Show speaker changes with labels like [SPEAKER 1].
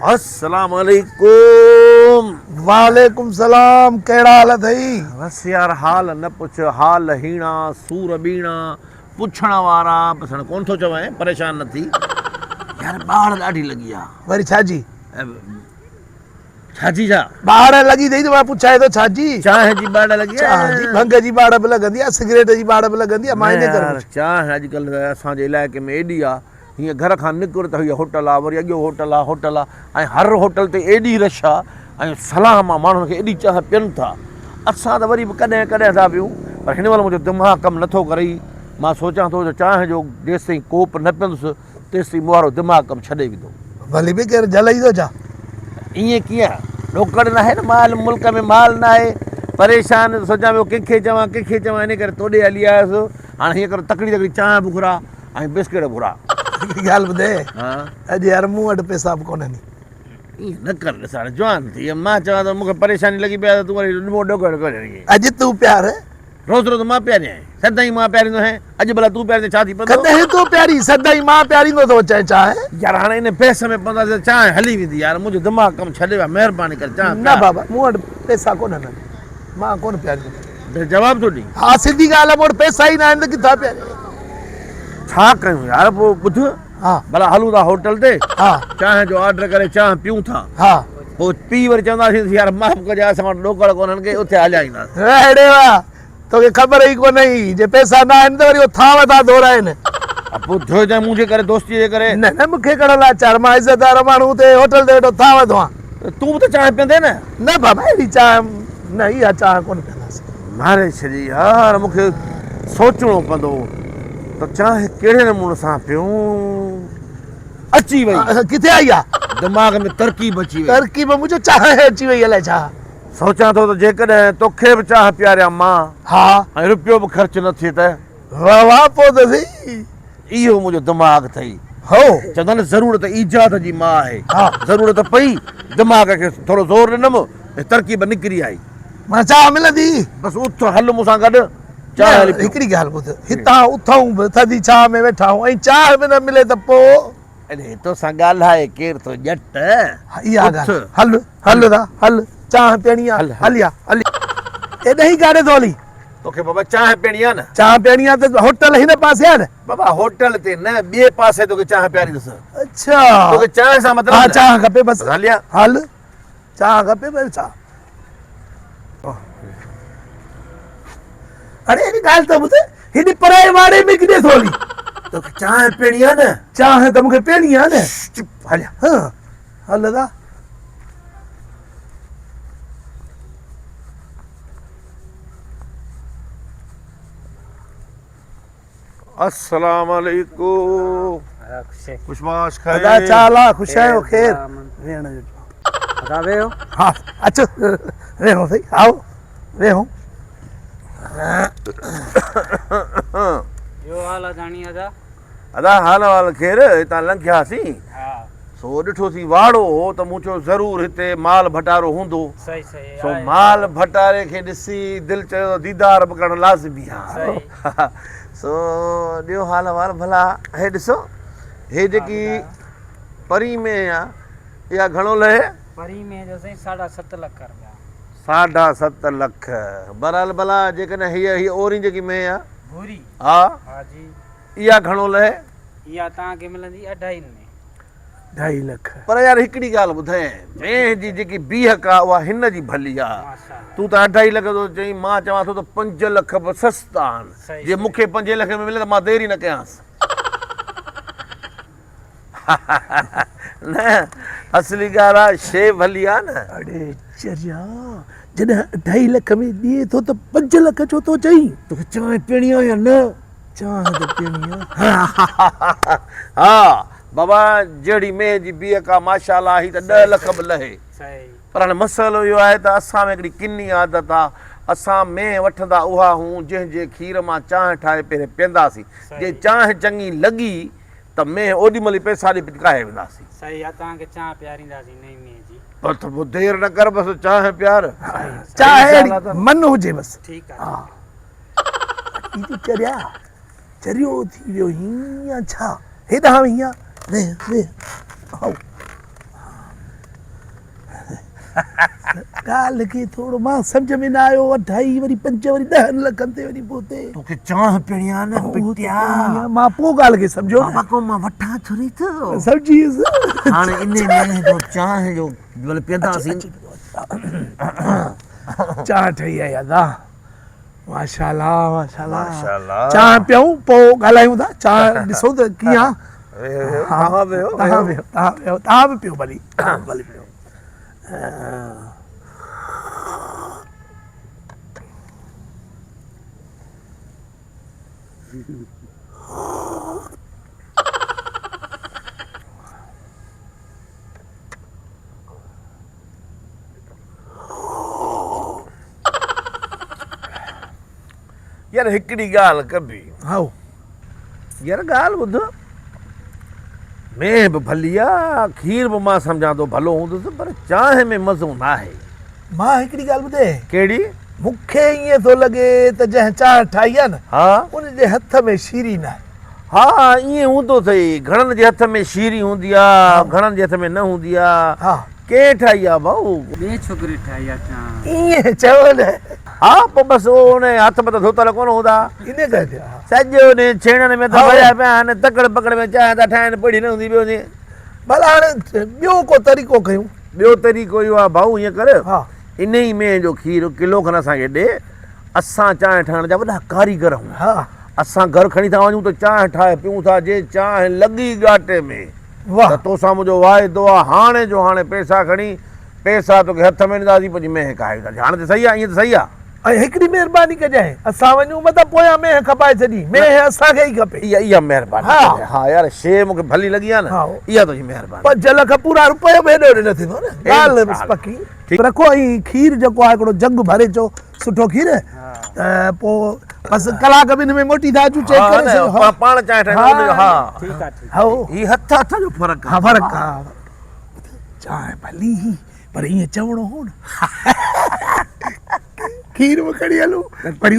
[SPEAKER 1] السلام عليڪم.
[SPEAKER 2] وعليڪم سلام ڪهڙا حال اٿئي.
[SPEAKER 1] بس يار حال نه پڇ حال هيڻا سور ٻيڻا پڇڻ وارا بس هاڻي ڪونه ٿو چوانء پريشان نه ٿي يار ٻاڙ ڏاڍي لڳي آ.
[SPEAKER 2] وري ڇا جي؟
[SPEAKER 1] ڇا جي ڇا؟
[SPEAKER 2] ٻاڙ لڳي اٿئي ته مان پڇائي ٿو ڇا جي؟
[SPEAKER 1] چانهه جي ٻاڙ لڳي آ.
[SPEAKER 2] چانهه جي ڀنگ جي ٻاڙ به لڳندي آ سگريٽ جي ٻاڙ به لڳندي آ مان
[SPEAKER 1] نه
[SPEAKER 2] انهي ڪري
[SPEAKER 1] يار
[SPEAKER 2] پڇيو.
[SPEAKER 1] چانهه اڄڪلهه اسان جي علائقي ۾ ايڏي آ هيئن گهر کان نڪر ته هيء هوٽل آ، وري اڳيون هوٽل آ، هوٽل آ ۽ هر هوٽل تي ايڏي رش آ ۽ صلاح مان ماڻهن کي ايڏي چانهه پين ٿا. اسان ته وري به ڪڏهن ڪڏهن ٿا پيون پر هن مهل منهنجو دماغ ڪم نٿو ڪري. مان سوچان ٿو ته چانهه جو جيستائين ڪوپ نه پيندس تيستائين مون وارو دماغ ڪم ڇڏي ويندو.
[SPEAKER 2] ڀلي به ڪير جهلئي ٿو ڇا؟
[SPEAKER 1] ائين ڪيئن؟ ڏوڪڙ ناهي نه مال، ملڪ ۾ مال ناهي. پريشان سوچان پيو ڪنهن کي چوان، ڪنهن کي چوان انهي ڪري توڏي هلي آيس. هاڻ هيئن ڪر تڪڙي تڪڙي چانهه به گهراء. ۽ بسڪيٽ گهراء.
[SPEAKER 2] هڪڙي ڳالهه ٻڌ اڄ يار مون وٽ پئسا به ڪونهن.
[SPEAKER 1] ائين نه ڪر ڏس هاڻي جوان ٿي مان چوان ٿو مون کي پريشاني لڳي پئي آهي ته تون وري ڏبو ڏوڪڙ ڪڍ.
[SPEAKER 2] اڄ تون پيار.
[SPEAKER 1] روز روز مان پياريانء. سدائين مان پياريندو آهيان اڄ ڀلا تون پيارين ته ڇا ٿي پوندو.
[SPEAKER 2] ڪڏهن تون پيارين سدائين مان پياريندو ٿو اچانء چانهه.
[SPEAKER 1] يار هاڻي ان بحث ۾ پونداسين ته چانهه هلي ويندي يار منهنجو دماغ ڪم ڇڏي ويو آهي مهرباني ڪري چانهه پيار.
[SPEAKER 2] نه بابا مون وٽ پئسا ڪونهن اڄ مان ڪونه پياريندو.
[SPEAKER 1] بي جواب ٿو ڏين.
[SPEAKER 2] ها سڌي ڳالهه آهي مون وٽ پئسا ئي ناهن ته ڪٿان پياريان.
[SPEAKER 1] ڇا ڪيون يار پوء ٻڌ
[SPEAKER 2] ها
[SPEAKER 1] ڀلا هلون ٿا هوٽل تي
[SPEAKER 2] ها
[SPEAKER 1] چانهه جو آرڊر ڪري چانهه پيون ٿا
[SPEAKER 2] ها
[SPEAKER 1] پوء پي وري چونداسين يار معاف ڪجي اسان وٽ ڏوڪڙ ڪونهن ڪي اٿي هليا اينداسين.
[SPEAKER 2] اڙي واهه توکي خبر ئي ڪونهي جي پئسا نه آهن ته وري اهو ٿانو ٿا ڌورائين.
[SPEAKER 1] پوء ڌوئجانء منهنجي ڪري دوستيء جي ڪري.
[SPEAKER 2] نه نه مونکي ڪهڙو لاچار مان عزتدار ماڻهو اتي هوٽل تي ويٺو ٿانو ڌوئان.
[SPEAKER 1] تون به ته چانهه پيئندين نه.
[SPEAKER 2] نه بابا اهڙي چانهه نه اها چانهه ڪونه پيئنداسين.
[SPEAKER 1] ماري ڇڏي يار مون کي سوچڻو پوندو ته چانهه ڪهڙي نموني سان پيئون. اچي وئي.
[SPEAKER 2] ڪٿي آئي آ؟
[SPEAKER 1] دماغ ۾ ترڪيب اچي وئي.
[SPEAKER 2] ترڪيب منهنجو چانهه اچي وئي الائي ڇا.
[SPEAKER 1] سوچان ٿو ته جيڪڏهن توکي به چانهه پياريان مان
[SPEAKER 2] ها.
[SPEAKER 1] ۽ رپيو به خرچ نه ٿئي ته.
[SPEAKER 2] واهه واهه پوء ته سهي.
[SPEAKER 1] اهو منهنجو دماغ اٿئي.
[SPEAKER 2] هو.
[SPEAKER 1] چوندا آهن نه ضرورت ايجاد جي ماء آهي.
[SPEAKER 2] ها.
[SPEAKER 1] ضرورت پئي، دماغ کي ٿورو زور ڏنم ۽ ترڪيب نڪري آئي.
[SPEAKER 2] معنيٰ چانهه ملندي؟
[SPEAKER 1] بس اٿ هل مون سان گڏ چانهه هلي پيئون.
[SPEAKER 2] هڪڙي ڳالهه ٻڌ، هتان اٿئون به ٿڌي ڇانء ۾ ويٺا آهيون ۽ چانهه به نه ملي ته پوء؟
[SPEAKER 1] اڙي توسان ڳالهائي ڪير ٿو ڄٽ.
[SPEAKER 2] ها اها ڳالهه. هل هل دا هل چانهه پيئڻي آ هل يا هل. ايڏانهن ئي ڪاڏي ٿو هلين؟
[SPEAKER 1] توکي بابا چانهه پيئڻي آ نه.
[SPEAKER 2] چانهه پيئڻي آ ته هوٽل هن پاسي آ نه.
[SPEAKER 1] بابا هوٽل تي نه ٻئي پاسي توکي چانهه پياريندس.
[SPEAKER 2] اڇا.
[SPEAKER 1] توکي چانهه سان مطلب نه.
[SPEAKER 2] ها چانهه کپي بس.
[SPEAKER 1] هل يا.
[SPEAKER 2] هل چانهه کپي بس ڇا. اڙي هڪ ڳالهه ته ٻڌ هيڏي پرائي واڙي ۾ ڪيڏي ٿو هلين؟
[SPEAKER 1] توکي چانهه پيئڻي آ نه.
[SPEAKER 2] چانهه ته مونکي پيئڻي آ نه.
[SPEAKER 1] چپ هليا.
[SPEAKER 2] ها هل دا.
[SPEAKER 1] السلام عليڪم خوشباش خير
[SPEAKER 2] ادا ڇا حال آ خوش آهيو خير ويهڻ جو چئو
[SPEAKER 3] ادا ويهو
[SPEAKER 2] ها اچو ويهو سهي آئو ويهو
[SPEAKER 3] ٻيو حال آ ڌڻي ادا
[SPEAKER 1] ادا حال احوال خير هتان لنگهياسين سو ڏٺوسين واڙو هو ته مون چيو ضرور هتي مال ڀٽارو هوندو. سو مال ڀٽاري کي ڏسي دل چيو ته ديدار به ڪرڻ لازمي آ. سو ڏيو حال احوال ڀلا هي ڏسو هي جيڪي پرين مينهن آ اها گهڻو لهي؟
[SPEAKER 3] پرين مينهن جو سائين ساڍا ست لک رپيا.
[SPEAKER 1] ساڍا ست لک بهرحال ڀلا جيڪڏهن هيء هيء اورين جيڪي مينهن آ.
[SPEAKER 3] ڀوري.
[SPEAKER 1] ها.
[SPEAKER 3] ها جي.
[SPEAKER 1] اها گهڻو لهي؟
[SPEAKER 3] اها توهان کي ملندي اڍائين ۾.
[SPEAKER 2] ڍائي لک.
[SPEAKER 1] پر يار هڪڙي ڳالهه ٻڌايانء، مينهن جي جيڪي بيهڪ آ اها هن جي ڀلي آ. تون ته اڍائي لک ٿو چئين، مان چوان ٿو ته پنج لک به سستا آهن. جي مون کي پنجين لکين ۾ ملي ته مان دير ئي نه ڪيانس. نه اصلي ڳالهه آ شيء ڀلي آ نه.
[SPEAKER 2] اڙي چريا جڏهن اڍائي لک ۾ ڏئي ٿو ته پنج لک ڇو ٿو چئين؟
[SPEAKER 1] توکي چانهه پيئڻي آ يا نه؟
[SPEAKER 2] چانهه ته پيئڻي آ.
[SPEAKER 1] ها بابا جهڙي مينهن جي بيهڪ آ ماشاء الله هي ته ڏهه لک به لهي. پر هاڻي مسئلو اهو آهي ته اسان ۾ هڪڙي ڪني عادت آ اسان مينهن وٺندا اها هون جنهن جي کير مان چانهه ٺاهي پهرين پيئنداسين جي چانهه چڱي لڳي ته مينهن اوڏي مهل ئي پئسا ڏئي پچڪائي وينداسين.
[SPEAKER 3] صحيح آ توهان کي چانهه پيارينداسين نئين مينهن جي.
[SPEAKER 1] بس ته پوء دير نه ڪر بس چانهه پيار.
[SPEAKER 2] چانهه اهڙي من هجي بس.
[SPEAKER 3] ٺيڪ آ ٺيڪ آ.
[SPEAKER 2] اي تون چريا چريو ٿي ويو هين يا ڇا؟ هيڏانهن هيئن ويهه ويهه. ڳالهه کي ٿورو مان سمجهه ۾ نه آيو اڍائي وري پنج وري ڏهن لکن تي وڃي پهتي.
[SPEAKER 1] توکي چانهه پيئڻي آ نه پٽيا.
[SPEAKER 2] مان پوء ڳالهه کي سمجهيو نه.
[SPEAKER 1] بابا ڪو مان وٺان ٿوري ٿو.
[SPEAKER 2] سمجهي ويس.
[SPEAKER 1] هاڻي انهي مينهن جو چانهه جو مطلب پيئنداسين.
[SPEAKER 2] چانهه ٺهي آئي ادا. ماشاءالله ماشاءالله چانهه پيئون پوء ڳالهايون ٿا چانهه ڏسون ته ڪيئن آ.
[SPEAKER 1] توهان ويهو
[SPEAKER 2] توهان ويهو توهان ويهو توهان به پيئو ڀلي ڀلي پيئو.
[SPEAKER 1] يار هڪڙي ڳالهه ڪبي.
[SPEAKER 2] هائو.
[SPEAKER 1] يار ڳالهه ٻڌ. مينهن به ڀلي آ، کير به مان سمجهان ٿو ڀلو هوندس پر چانهه ۾ مزو ناهي.
[SPEAKER 2] مان هڪڙي ڳالهه ٻڌين؟
[SPEAKER 1] ڪهڙي؟
[SPEAKER 2] مون کي ائين ٿو لڳي ته جنهن چانهه ٺاهي آ نه،
[SPEAKER 1] ها.
[SPEAKER 2] ان جي هٿ ۾ شيري ناهي.
[SPEAKER 1] ها ائين هوندو اٿئي، گهڻن جي هٿ ۾ شيري هوندي آ، گهڻن جي هٿ ۾ نه هوندي آ.
[SPEAKER 2] ها.
[SPEAKER 1] ڪنهن ٺاهي آ ڀائو؟
[SPEAKER 3] ٻئي ڇوڪري ٺاهي آ چانهه.
[SPEAKER 2] ائين چئو نه.
[SPEAKER 1] ها پوء بس اهو ان جي هٿ مٿان ڌوتل ڪونه هوندا.
[SPEAKER 2] ان ڪري ٿيو ها.
[SPEAKER 1] سڄو ڏينهن ڇيڻن ۾ ته ڀريا پيا آهن، تڪڙ پڪڙ ۾ چانهه ٿا ٺاهين، پڙهي نه هوندي ٻيو ڏينهن.
[SPEAKER 2] ڀلا هاڻي ٻيو ڪو طريقو ڪيون.
[SPEAKER 1] ٻيو طريقو اهو آ ڀائو ائين ڪر،
[SPEAKER 2] ها.
[SPEAKER 1] انهي مينهن جو کير ڪلو کن اسان کي ڏي، اسان چانهه ٺاهڻ جا وڏا ڪاريگر آهيون.
[SPEAKER 2] ها.
[SPEAKER 1] اسان گهر کڻي ٿا وڃون ته چانهه ٺاهي پيون ٿا، جي چانهه لڳي ڳاٽي ۾.
[SPEAKER 2] واهه.
[SPEAKER 1] ته توسان منهنجو واعدو آ، هاڻي جو هاڻي پئسا کڻي، پئسا توکي هٿ ۾ ڏينداسين، پنهنجي مينهن ڪاهي وينداسين. هاڻي ته صحيح آ، ائين ته صحيح آ.
[SPEAKER 2] ۽ هڪڙي مهرباني ڪجانء، اسان وڃون متان پويان مينهن کپائي ڇڏين، مينهن اسان کي ئي کپي.
[SPEAKER 1] اها اها مهرباني
[SPEAKER 2] ها.
[SPEAKER 1] ڪجانء. ها يار، شيء مون کي ڀلي لڳي آ نه،
[SPEAKER 2] ها.
[SPEAKER 1] اها تنهنجي مهرباني.
[SPEAKER 2] پنج لک پورا روپيو به هيڏي هوڏي نه ٿيندو نه، ڳالهه بس پڪي.
[SPEAKER 1] ٺيڪ.
[SPEAKER 2] رکو ۽ کير جيڪو آ هڪڙو جڳ ڀري اچو، سٺو کير. ته پوء بس ڪلاڪ ٻن ۾ موٽي ٿا اچون چيڪ ڪري سڄو
[SPEAKER 1] ها پاڻ چانهه ٺاهيندا ها
[SPEAKER 3] ٺيڪ آ ٺيڪ
[SPEAKER 2] هائو
[SPEAKER 1] هي هٿ هٿ جو فرق
[SPEAKER 2] ها فرق آ چانهه ڀلي هي پر ائين چوڻو هو نه کير به کڻي هلون وري.